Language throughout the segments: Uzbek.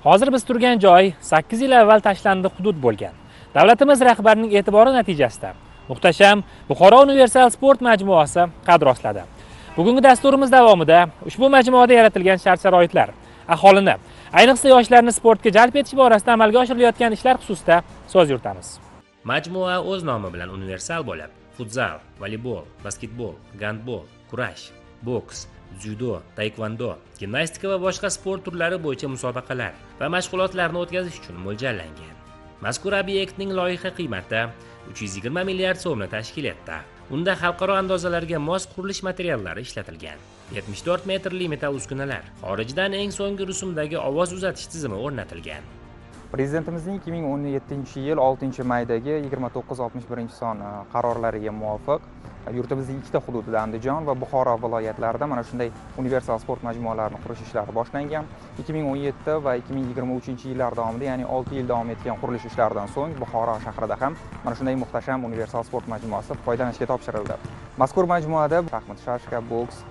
Hozir biz turgan joy 8 yil avval tashlandiq hudud bo'lgan. Davlatimiz rahbarining e'tibori natijasida muhtasham Buxoro universal sport majmuasi qad rostladi. Bugungi dasturimiz davomida ushbu majmuada yaratilgan shart-sharoitlar, aholini, ayniqsa yoshlarni sportga jalb etish borasida amalga oshirilayotgan ishlar xususida so'z yuritamiz. Majmua o'z nomi bilan universal bo'lib, futzal, voleybol, basketbol, gandbol, kurash, boks, dzyudo, taekvondo, gimnastika va boshqa sport turlari bo'yicha musobaqalar va mashg'ulotlarni o'tkazish uchun mo'ljallangan. Mazkur obyektning loyiha qiymati 320 milliard so'mni tashkil etdi. Unda xalqaro andozalarga mos qurilish materiallari ishlatilgan. 74 metrli metall uskunalar, xorijdan eng so'nggi rusumdagi ovoz uzatish tizimi o'rnatilgan. Prezidentimizning 2017-yil 6-maydagi 2961-son qarorlariga muvofiq yurtimizning ikkita hududida, Andijon va Buxoro viloyatlarida mana shunday universal sport majmualarini qurish ishlari boshlangan. 2017 va 2023-yillar davomida, ya'ni 6 yil davom etgan qurilish ishlaridan so'ng Buxoro shahrida ham mana shunday muhtasham universal sport majmuasi foydalanishga topshirildi. Mazkur majmuada shaxmat, shashka, boks,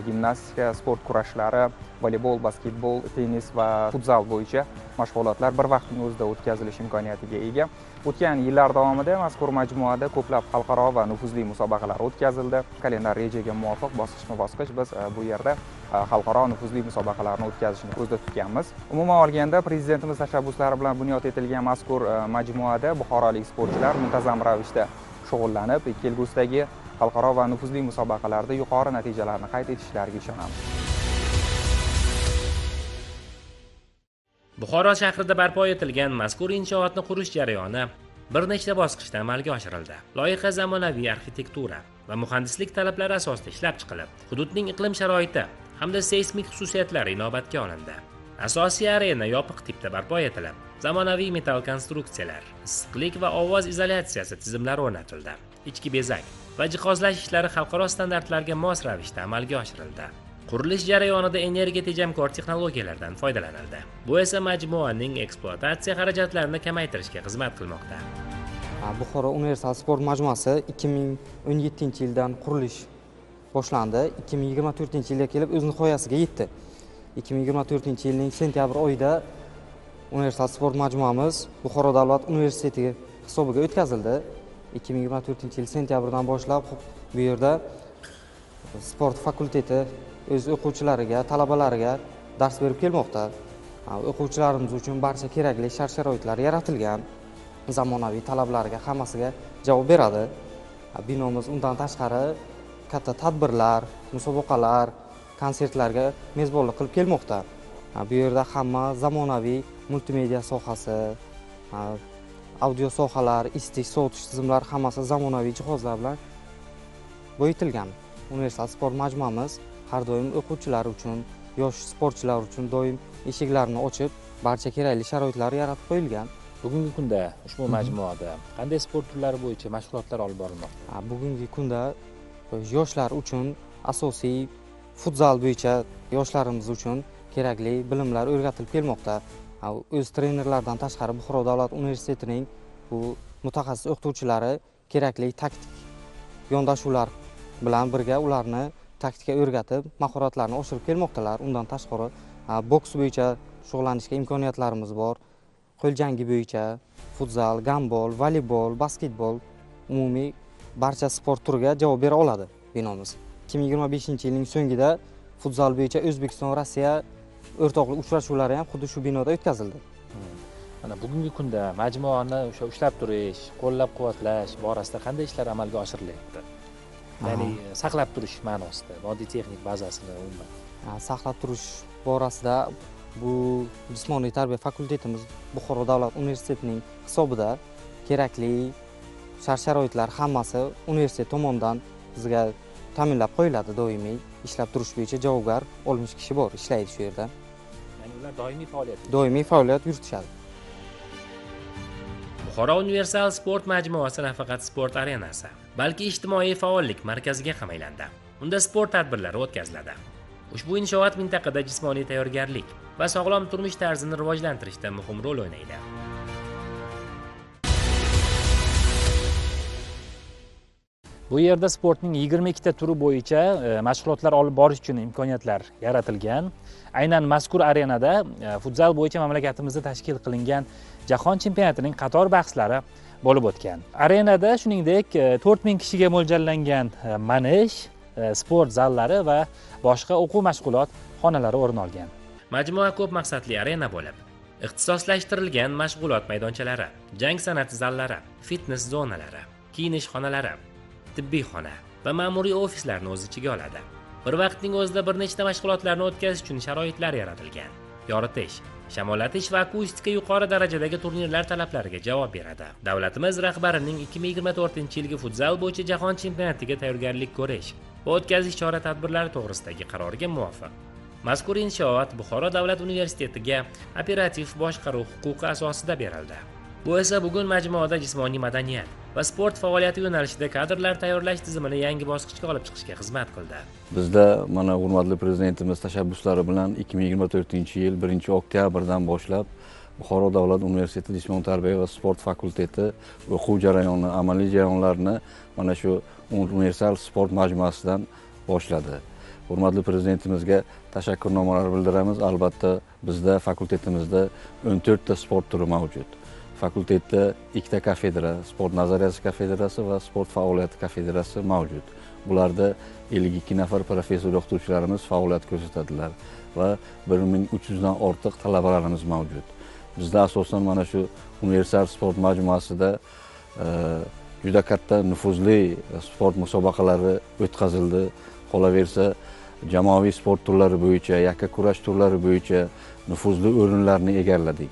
gimnastika, sport kurashlari, voleybol, basketbol, tennis va futzal bo'yicha mashg'ulotlar bir vaqtning o'zida o'tkazilish imkoniyatiga ega. O'tgan yillar davomida mazkur majmuada ko'plab xalqaro va nufuzli musobaqalar o'tkazildi. Kalendar rejaga muvofiq bosqichma-bosqich biz bu yerda xalqaro nufuzli musobaqalarni o'tkazishni ko'zda tutganmiz. Umuman olganda, prezidentimiz tashabbuslari bilan bunyod etilgan mazkur majmuada buxorolik sportchilar muntazam ravishda shug'ullanib, kelgusidagi xalqaro va nufuzli musobaqalarda yuqori natijalarni qayd etishlariga ishonamiz. Buxoro shahrida barpo etilgan mazkur inshootni qurish jarayoni bir nechta bosqichda amalga oshirildi. Loyiha zamonaviy arxitektura va muhandislik talablari asosida ishlab chiqilib, hududning iqlim sharoiti hamda seysmik xususiyatlari inobatga olindi. Asosiy arena yopiq tipda barpo etilib, zamonaviy metall konstruksiyalar, issiqlik va ovoz izolyatsiyasi tizimlari o'rnatildi. Ichki bezak va jihozlash ishlari xalqaro standartlarga mos ravishda amalga oshirildi. Qurilish jarayonida energiya tejamkor texnologiyalardan foydalanildi. Bu esa majmuaning ekspluatatsiya xarajatlarini kamaytirishga xizmat qilmoqda. Buxoro universal sport majmuasi 2017-yildan qurilish boshlandi. 2024-yilga kelib o'z nihoyasiga yetdi. 2024-yilning sentyabr oyida universal sport majmuamiz Buxoro davlat universiteti hisobiga o'tkazildi. 2024-yil sentyabrdan boshlab bu yerda sport fakulteti o'z o'quvchilariga, talabalariga dars berib kelmoqda. O'quvchilarimiz uchun barcha kerakli shart-sharoitlar yaratilgan, zamonaviy talablarga hammasiga javob beradi. Binomiz undan tashqari katta tadbirlar, musobaqalar, konsertlarga mezbonlik qilib kelmoqda. Bu yerda hamma zamonaviy multimedia sohasi, audio sohalar, isitish, sovutish tizimlari hammasi zamonaviy jihozlar bilan boyitilgan. Universal sport majmuamiz har doim o'quvchilar uchun, yosh sportchilar uchun doim eshiklarini ochib, barcha kerakli sharoitlar yaratib qo'yilgan. Bugungi kunda ushbu majmuada qanday sport turlari bo'yicha mashg'ulotlar olib borilmoqda? Bugungi kunda yoshlar uchun asosiy futzal bo'yicha yoshlarimiz uchun kerakli bilimlar o'rgatilib kelmoqda. O'z trenerlardan tashqari Buxoro davlat universitetining bu mutaxassis o'qituvchilari kerakli taktik yondashuvlar bilan birga ularni taktika o'rgatib, mahoratlarini oshirib kelmoqdalar. Undan tashqari boks bo'yicha shug'ullanishga imkoniyatlarimiz bor. Qo'l jangi bo'yicha futzal, gandbol, voleybol, basketbol, umumiy barcha sport turiga javob bera oladi binomiz. 2025-yilning so'ngida futzal bo'yicha O'zbekiston Rossiya o'rtoqlik uchrashuvlari ham xuddi shu binoda o'tkazildi. Mana bugungi kunda majmuani o'sha ushlab turish, qo'llab-quvvatlash borasida qanday ishlar amalga oshirilyapti? Ya'ni saqlab turish ma'nosida, moddiy texnik bazasini umuman. Saqlab turish borasida bu jismoniy tarbiya fakultetimiz Buxoro davlat universitetining hisobida kerakli shart-sharoitlar hammasi universitet tomonidan bizga ta'minlab qo'yiladi. Doimiy ishlab turish bo'yicha javobgar 60 kishi bor, ishlaydi shu yerda. Ya'ni ular doimiy faoliyat. Doimiy faoliyat yuritishadi. Buxoro universal sport majmuasi nafaqat sport arenasi, balki ijtimoiy faollik markaziga ham aylandi. Unda sport tadbirlari o'tkaziladi. Ushbu inshoot mintaqada jismoniy tayyorgarlik va sog'lom turmush tarzini rivojlantirishda muhim rol o'ynaydi. Bu yerda sportning 22 ta turi bo'yicha mashg'ulotlar olib borish uchun imkoniyatlar yaratilgan. Aynan mazkur arenada futzal bo'yicha mamlakatimizda tashkil qilingan jahon chempionatining qator bahslari bo'lib o'tgan. Arenada shuningdek 4000 kishiga mo'ljallangan manej, sport zallari va boshqa o'quv mashg'ulot xonalari o'rin olgan. Majmua ko'p maqsadli arena bo'lib, ixtisoslashtirilgan mashg'ulot maydonchalari, jang san'ati zallari, fitness zonalari, kiyinish xonalari, tibbiy xona va ma'muriy ofislarni o'z ichiga oladi. Bir vaqtning o'zida bir nechta mashg'ulotlarni o'tkazish uchun sharoitlar yaratilgan. Yoritish, shamollatish va akustika yuqori darajadagi turnirlar talablariga javob beradi. Davlatimiz rahbarining 2024-yilgi futzal bo'yicha jahon chempionatiga tayyorgarlik ko'rish va o'tkazish chora-tadbirlari to'g'risidagi qarorga muvofiq mazkur inshoot Buxoro davlat universitetiga operativ boshqaruv huquqi asosida berildi. Bu esa bugun majmuada jismoniy madaniyat va sport faoliyati yo'nalishida kadrlar tayyorlash tizimini yangi bosqichga olib chiqishga xizmat qildi. Bizda mana hurmatli prezidentimiz tashabbuslari bilan 2024-yil 1-oktyabrdan boshlab Buxoro davlat universiteti jismoniy tarbiya va sport fakulteti o'quv jarayoni, amaliy jarayonlarini mana shu universal sport majmuasidan boshladi. Hurmatli prezidentimizga tashakkurnomalar bildiramiz. Albatta bizda fakultetimizda 14 ta sport turi mavjud. Fakultetda 2 ta kafedra, sport nazariyasi kafedrasi va sport faoliyati kafedrasi mavjud. Bularda 52 nafar professor o'qituvchilarimiz faoliyat ko'rsatadilar va 1300 dan ortiq talabalarimiz mavjud. Bizda asosan mana shu universal sport majmuasida juda katta nufuzli sport musobaqalari o'tkazildi. Qolaversa, jamoaviy sport turlari bo'yicha, yakka kurash turlari bo'yicha nufuzli o'rinlarni egalladik.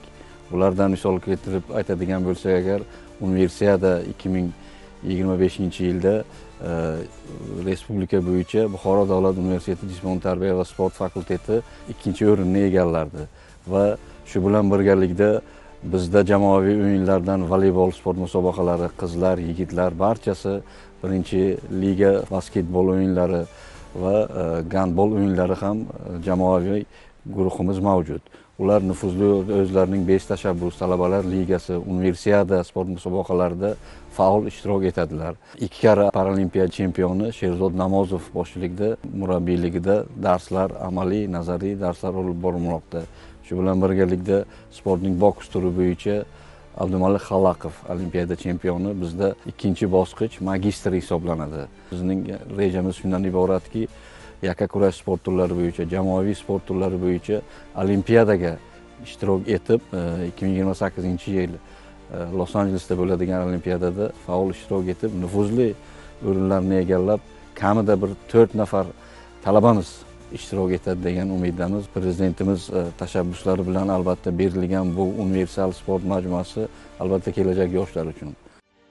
Bulardan misol keltirib aytadigan bo'lsak agar, Universiada 2025-yilda respublika bo'yicha Buxoro davlat universiteti jismoniy tarbiya va sport fakulteti 2-o'rinni egallardi va shu bilan birgalikda bizda jamoaviy o'yinlardan voleybol sport musobaqalari, qizlar, yigitlar barchasi 1-liga basketbol o'yinlari va gandbol o'yinlari ham jamoaviy guruhimiz mavjud. Ular nufuzli o'zlarining 5 tashabbus talabalar ligasi, Universiada sport musobaqalarida faol ishtirok etadilar. 2 karra paralimpiya chempioni Sherzod Namozov boshchiligida, murabbiyligida darslar, amaliy, nazariy darslar olib borilmoqda. Shu bilan birgalikda sportning boks turi bo'yicha Abdumalik Xalaqov olimpiada chempioni bizda 2-bosqich magistr hisoblanadi. Bizning rejamiz shundan iboratki, yakka kurash sport turlari bo'yicha, jamoaviy sport turlari bo'yicha olimpiadaga ishtirok etib, 2028-yil Los Anjelesda bo'ladigan olimpiadada faol ishtirok etib, nufuzli o'rinlarni egallab, kamida bir 4 nafar talabamiz ishtirok etadi degan umiddamiz. Prezidentimiz tashabbuslari bilan albatta berilgan bu universal sport majmuasi albatta kelajak yoshlar uchun.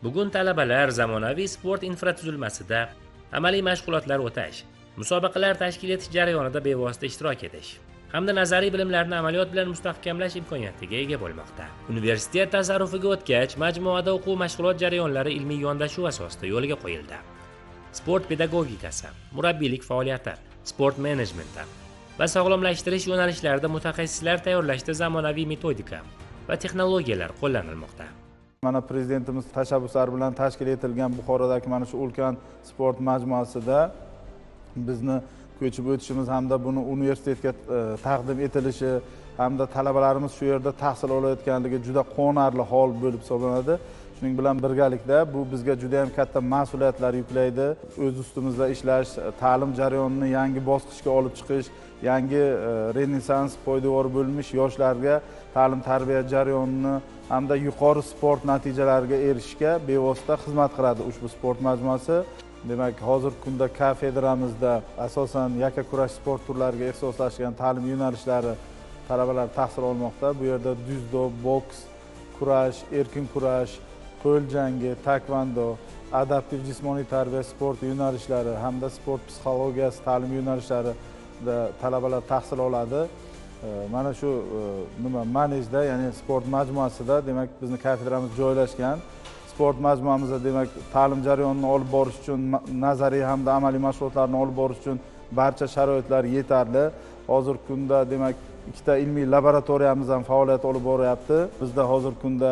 Bugun talabalar zamonaviy sport infratuzilmasida amaliy mashg'ulotlar o'tash, musobaqalar tashkil etish jarayonida bevosita ishtirok etish hamda nazariy bilimlarni amaliyot bilan mustahkamlash imkoniyatiga ega bo'lmoqda. Universitet tasarrufiga o'tgach, majmuada o'quv mashg'ulot jarayonlari ilmiy yondashuv asosida yo'lga qo'yildi. Sport pedagogikasi, murabbiylik faoliyati, sport menejmenti va sog'lomlashtirish yo'nalishlarida mutaxassislar tayyorlashda zamonaviy metodika va texnologiyalar qo'llanilmoqda. Mana prezidentimiz tashabbuslari bilan tashkil etilgan Buxorodagi mana shu ulkan sport majmuasida bizni ko'chib o'tishimiz hamda buni universitetga taqdim etilishi hamda talabalarimiz shu yerda tahsil olayotganligi juda quvonarli hol bo'lib hisoblanadi. Shuning bilan birgalikda bu bizga juda ham katta mas'uliyatlar yuklaydi. O'z ustimizda ishlash, ta'lim jarayonini yangi bosqichga olib chiqish, yangi renessans poydevori bo'lmish yoshlarga ta'lim tarbiya jarayonini hamda yuqori sport natijalariga erishishga bevosita xizmat qiladi ushbu sport majmuasi. Demak, hozirgi kunda kafedramizda asosan yakka kurash sport turlariga ixtisoslashgan ta'lim yo'nalishlari talabalar tahsil olmoqda. Bu yerda dzyudo, boks, kurash, erkin kurash, qo'l jangi, taekvondo, adaptiv jismoniy tarbiya sport yo'nalishlari hamda sport psixologiyasi ta'lim yo'nalishlarida talabalar tahsil oladi. Mana shu manejda, ya'ni sport majmuasida, demak, bizni kafedramiz joylashgan. Sport majmuamizda, demak, ta'lim jarayonini olib borish uchun, nazariy hamda amaliy mashg'ulotlarni olib borish uchun barcha sharoitlar yetarli. Hozirgi kunda, demak, ikkita ilmiy laboratoriyamiz ham faoliyat olib boryapti. Bizda hozirgi kunda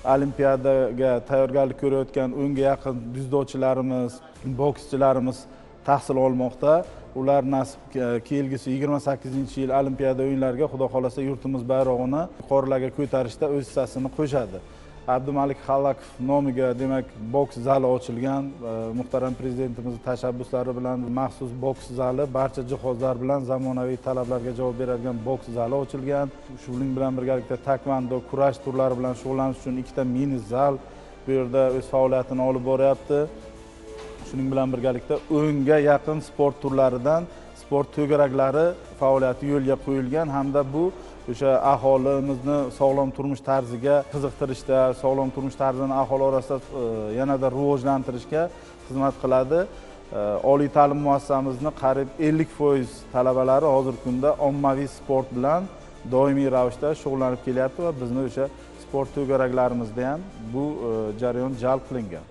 olimpiadaga tayyorgarlik ko'rayotgan 10 ga yaqin dzyudochilarimiz, bokschilarimiz tahsil olmoqda. Ular nasib kelgusi 28-yil olimpiada o'yinlariga Xudo xolasa yurtimiz bayrog'ini yuqorilarga ko'tarishda o'z hissasini qo'shadi. Abdumalik Xallakov nomiga demak boks zali ochilgan. Muhtaram prezidentimizning tashabbuslari bilan maxsus boks zali barcha jihozlar bilan zamonaviy talablarga javob beradigan boks zali ochilgan. Shuning bilan birgalikda taekvondo, kurash turlari bilan shug'ullanish uchun 2 ta mini zal bu yerda o'z faoliyatini olib boryapti. Shuning bilan birgalikda 10 ga yaqin sport turlaridan sport to'garaklari faoliyati yo'lga qo'yilgan hamda bu o'sha aholimizni sog'lom turmush tarziga qiziqtirishda, sog'lom turmush tarzini aholi orasida yanada rivojlantirishga xizmat qiladi. Oliy ta'lim muassasamizni qariyb 50% talabalari hozirgi kunda ommaviy sport bilan doimiy ravishda shug'ullanib kelyapti va bizni o'sha sport to'garaklarimizda ham bu jarayon jalb qilingan.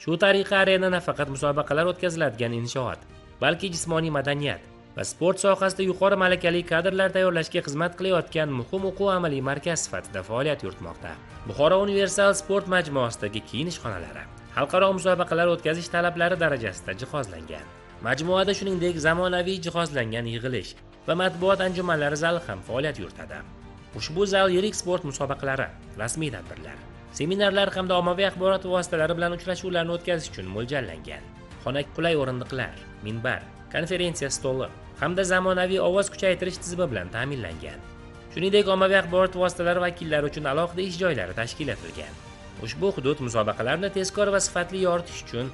Shu tariqa arena nafaqat musobaqalar o'tkaziladigan inshoot, balki jismoniy madaniyat va sport sohasida yuqori malakali kadrlar tayyorlashga xizmat qilayotgan muhim o'quv-amaliy markaz sifatida faoliyat yuritmoqda. Buxoro universal sport majmuasidagi kiyinish xonalari xalqaro musobaqalar o'tkazish talablari darajasida jihozlangan. Majmuada shuningdek zamonaviy jihozlangan yig'ilish va matbuot anjumanlari zali ham faoliyat yuritadi. Ushbu zal yirik sport musobaqalari, rasmiy tadbirlar, seminarlar hamda ommaviy axborot vositalari bilan uchrashuvlarni o'tkazish uchun mo'ljallangan. Xona qulay o'rindiqlar, minbar, konferensiya stoli hamda zamonaviy ovoz kuchaytirish tizimi bilan ta'minlangan. Shuningdek, ommaviy axborot vositalari vakillari uchun alohida ish joylari tashkil etilgan. Ushbu hudud musobaqalarni tezkor va sifatli yoritish uchun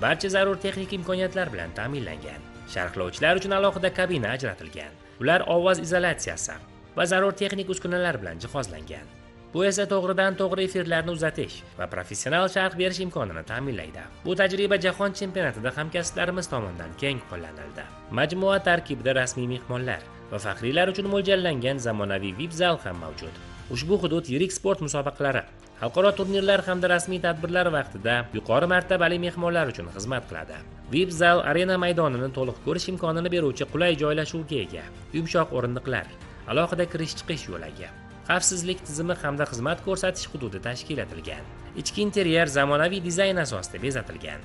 barcha zarur texnik imkoniyatlar bilan ta'minlangan. Sharhlovchilar uchun alohida kabina ajratilgan. Ular ovoz izolyatsiyasi va zarur texnik uskunalar bilan jihozlangan. Bu esa to'g'ridan to'g'ri efirlarni uzatish va professional sharh berish imkonini ta'minlaydi. Bu tajriba jahon chempionatida hamkasblarimiz tomonidan keng qo'llanildi. Majmua tarkibida rasmiy mehmonlar va faxriylar uchun mo'ljallangan zamonaviy VIP zal ham mavjud. Ushbu hudud yirik sport musobaqalari, xalqaro turnirlar hamda rasmiy tadbirlar vaqtida yuqori martabali mehmonlar uchun xizmat qiladi. VIP zal arena maydonini to'liq ko'rish imkonini beruvchi qulay joylashuvga ega, yumshoq o'rindiqlar, alohida kirish-chiqish yo'lagi, xavfsizlik tizimi hamda xizmat ko'rsatish hududi tashkil etilgan. Ichki interyer zamonaviy dizayn asosida bezatilgan.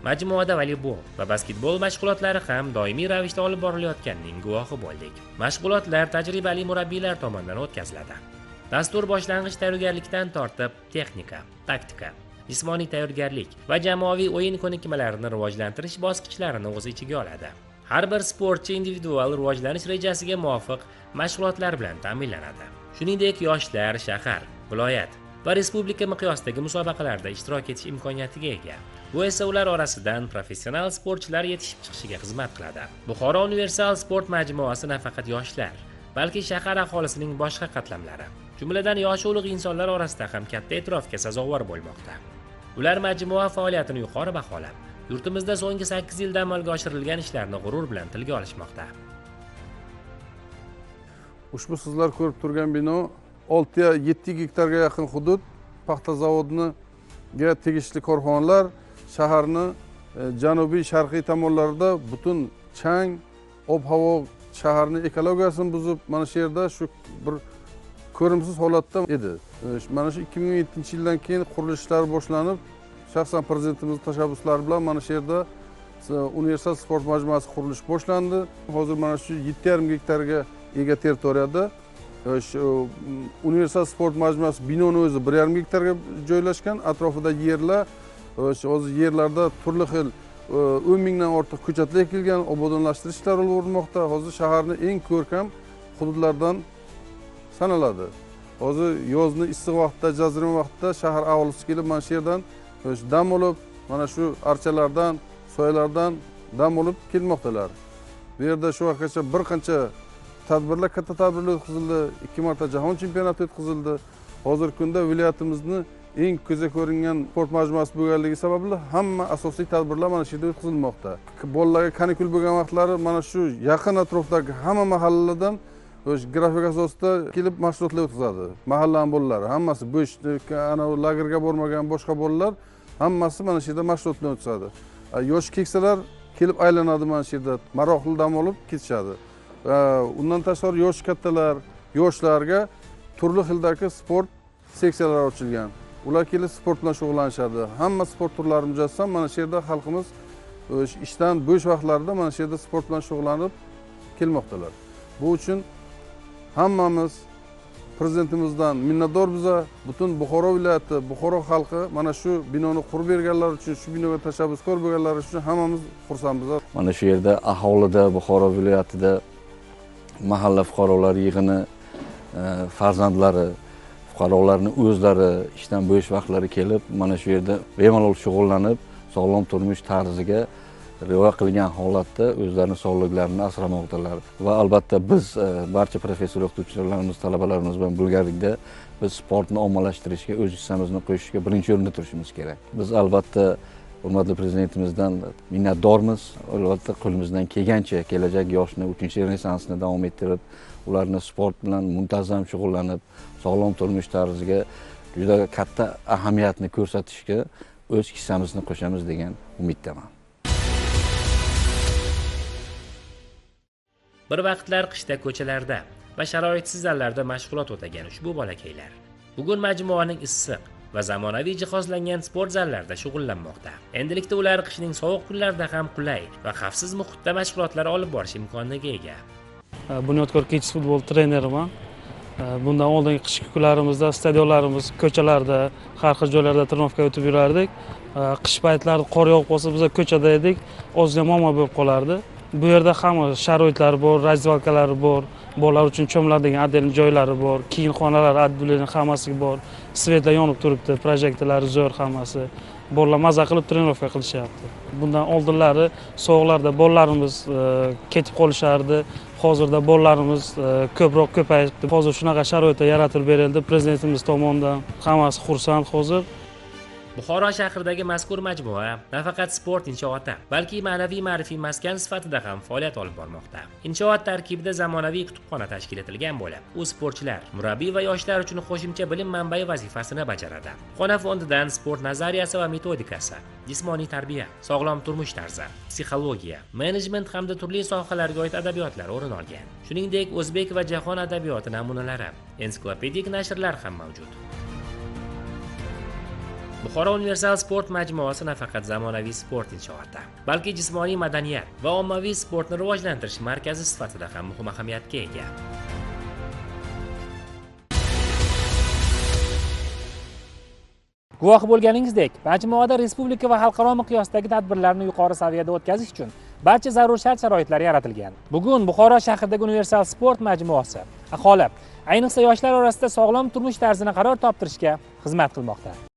Majmuada voleybol va basketbol mashg'ulotlari ham doimiy ravishda olib borilayotganining guvohi bo'ldik. Mashg'ulotlar tajribali murabbiylar tomonidan o'tkaziladi. Dastur boshlang'ich tayyorgarlikdan tortib texnika, taktika, jismoniy tayyorgarlik va jamoaviy o'yin ko'nikmalarini rivojlantirish bosqichlarini o'z ichiga oladi. Har bir sportchi individual rivojlanish rejasiga muvofiq mashg'ulotlar bilan ta'minlanadi. Shuningdek, yoshlar shahar, viloyat va respublika miqyosidagi musobaqalarda ishtirok etish imkoniyatiga ega. Bu esa ular orasidan professional sportchilar yetishib chiqishiga xizmat qiladi. Buxoro universal sport majmuasi nafaqat yoshlar, balki shahar aholisining boshqa qatlamlari, jumladan yoshi ulug' insonlar orasida ham katta e'tirofga sazovor bo'lmoqda. Ular majmua faoliyatini yuqori baholab, yurtimizda so'nggi 8 yilda amalga oshirilgan ishlarni g'urur bilan tilga olishmoqda. Ushbu sizlar ko'rib turgan bino 6-7 gektarga yaqin hudud paxta zavodiga tegishli korxonalar shaharni janubiy sharqiy tomonlarida butun chang, ob-havo shaharning ekologiyasini buzib, mana shu yerda shu bir ko'rimsiz holatda edi. Mana shu 2007-yildan keyin qurilishlar boshlanib, shaxsan prezidentimiz tashabbuslari bilan mana shu yerda universal sport majmuasi qurilishi boshlandi. Hozir mana shu 7,5 gektarga ega territoriyada universal sport majmuasi binoni o'zi 1,5 gektarga joylashgan, atrofida yerlar, hozir yerlarda turli xil 10 mingdan ortiq ko'chatlar ekilgan, obodonlashtirish ishlari olib borilmoqda. Hozir shaharning eng ko'rkam hududlaridan sanaladi. Hozir yozni issiq vaqtda, jazirama vaqtda shahar aholisi kelib mana shu yerdan dam olib, mana shu archalardan, soyalardan dam olib kelmoqdalar. Bu yerda shu vaqtgacha bir qancha tadbirlar, katta tadbirlar o'tkazildi, 2 marta jahon chempionati o'tkazildi. Hozirgi kunda viloyatimizni eng ko'zga ko'ringan sport majmuasi bo'lganligi sababli hamma asosiy tadbirlar mana shu yerda o'tkazilmoqda. Bolalarga kanikul bo'lgan vaqtlari mana shu yaqin atrofdagi hamma mahallalardan o'sha grafik asosida kelib mashg'ulotlar o'tkazadi. Mahallaning bolalari hammasi bo'sh, ana lagerga bormagan boshqa bolalar hammasi mana shu yerda mashg'ulotlar o'tkazadi. Yosh keksalar kelib aylanadi mana shu yerda, maroqli dam olib ketishadi. Undan tashqari yosh kattalar, yoshlarga turli xildagi sport seksiyalari ochilgan. Ular kelib sport bilan shug'ullanishadi. Hamma sport turlari mujassam. Mana shu yerda xalqimiz ishdan bo'sh vaqtlarida mana shu yerda sport bilan shug'ullanib kelmoqdalar. Bu uchun hammamiz prezidentimizdan minnatdormiz. Butun Buxoro viloyati, Buxoro xalqi mana shu binoni qurib berganlar uchun, shu binoga tashabbuskor bo'lganlar uchun hammamiz xursandmiz. Mana shu yerda aholida Buxoro viloyatida mahalla fuqarolar yig'ini farzandlari, fuqarolarning o'zlari ishdan bo'sh vaqtlari kelib, mana shu yerda bemalol shug'ullanib, sog'lom turmush tarziga rioya qilgan holatda o'zlarini sog'liklarini asramoqdalar. Va albatta biz barcha professor o'qituvchilarimiz, talabalarimiz bilan birgalikda biz sportni ommalashtirishga o'z hissamizni qo'shishga birinchi o'rinda turishimiz kerak. Biz albatta hurmatli prezidentimizdan minnatdormiz. Albatta qo'limizdan kelgancha kelajak yoshni 3-renessansni davom ettirib, ularni sport bilan muntazam shug'ullanib, sog'lom turmush tarziga juda katta ahamiyatni ko'rsatishga o'z hissamizni qo'shamiz degan umiddaman. Bir vaqtlar qishda ko'chalarda va sharoitsiz zallarda mashg'ulot o'tagan ushbu bolakaylar bugun majmuaning issiq va zamonaviy jihozlangan sport zallarida shug'ullanmoqda. Endilikda ular qishning sovuq kunlarida ham qulay va xavfsiz muhitda mashg'ulotlar olib borish imkoniga ega. Bunyodkor kechki futbol treneriman. Bundan oldingi qishki kunlarimizda stadionlarimiz ko'chalarda, har xil joylarda trenirovka o'tib yurardik. Qish paytlari qor yog'ib qolsa biz ko'chada edik, ozgina muammo bo'lib qolardi. Bu yerda hamma sharoitlar bor, razvalkalari bor, bolalar uchun cho'miladigan отдельный joylari bor, kiyimxonalar отдельный hammasi bor, svetlar yonib turibdi, projektorlari zo'r hammasi. Bolalar maza qilib trenirovka qilishyapti. Bundan oldinlari sovuqlarda bolalarimiz ketib qolishardi. Hozirda bolalarimiz ko'proq ko'payibdi. Hozir shunaqa sharoitlar yaratilib berildi prezidentimiz tomonidan. Hammasi xursand hozir. Buxoro shahridagi mazkur majmua nafaqat sport inshooti, balki ma'naviy ma'rifiy maskan sifatida ham faoliyat olib bormoqda. Inshoot tarkibida zamonaviy kutubxona tashkil etilgan bo'lib, u sportchilar, murabbiy va yoshlar uchun qo'shimcha bilim manbai vazifasini bajaradi. Xona fondidan sport nazariyasi va metodikasi, jismoniy tarbiya, sog'lom turmush tarzi, psixologiya, menejment hamda turli sohalarga oid adabiyotlar o'rin olgan. Shuningdek, o'zbek va jahon adabiyoti namunalari, ensiklopedik nashrlar ham mavjud. Buxoro universal sport majmuasi nafaqat zamonaviy sport inshooti, balki jismoniy madaniyat va ommaviy sportni rivojlantirish markazi sifatida ham muhim ahamiyatga ega. Guvohi bo'lganingizdek, majmuada respublika va xalqaro miqyosdagi tadbirlarni yuqori saviyada o'tkazish uchun barcha zarur shart-sharoitlar yaratilgan. Bugun Buxoro shahridagi universal sport majmuasi aholi, ayniqsa yoshlar orasida sog'lom turmush tarzini qaror toptirishga xizmat qilmoqda.